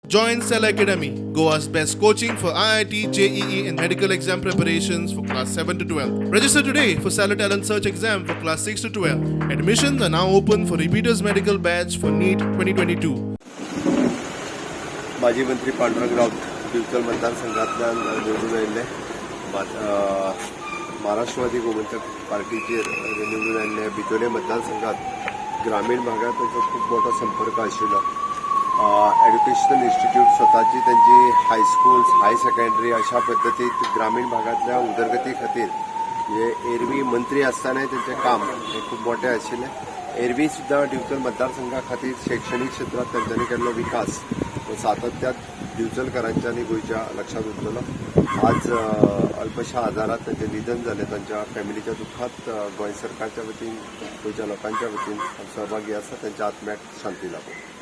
Join Cell Academy, Goa's best coaching for IIT, JEE, and medical exam preparations for class 7 to 12. Register today for Stellar Talent Search exam for class 6 to 12. Admissions are now open for repeaters medical batch for NEET 2022. माजी मंत्री पांडुरंग राऊत दिवचल मतदारसंघातल्यान निवडून आयिल्ले. महाराष्ट्रवादी गोमंतक पार्टीचेर निवडून आयिल्ले. भितोले मतदारसंघात ग्रामीण भागात तांचो खूब मोठो संपर्क आशिल्लो. एड्युकेशनल इन्स्टिट्यूट स्वताची त्यांची, हायस्कूल्स, हाय सेकंडरी अशा पद्दतीत ग्रामीण भागातल्या उदरगती खातीर म्हणजे एरवी मंत्री आसतनाय तेंचें काम हें खूब मोठें आशिल्लें. एरवी सुद्दां दिवचल मतदारसंघा खातीर शैक्षणीक क्षेत्रांत तांच्यांनी केल्लो विकास हो सातत्यात दिवचलकरांच्या आनी गोंयच्या लक्षात उरतलो. आज अल्पशा आजारात तांचें निधन जालें. तांच्या फॅमिलीच्या दुख्खात गोंय सरकारच्या वतीन, गोंयच्या लोकांच्या वतीन हांव सहभागी आसा. तांच्या आत्म्याक शांती लाभूं.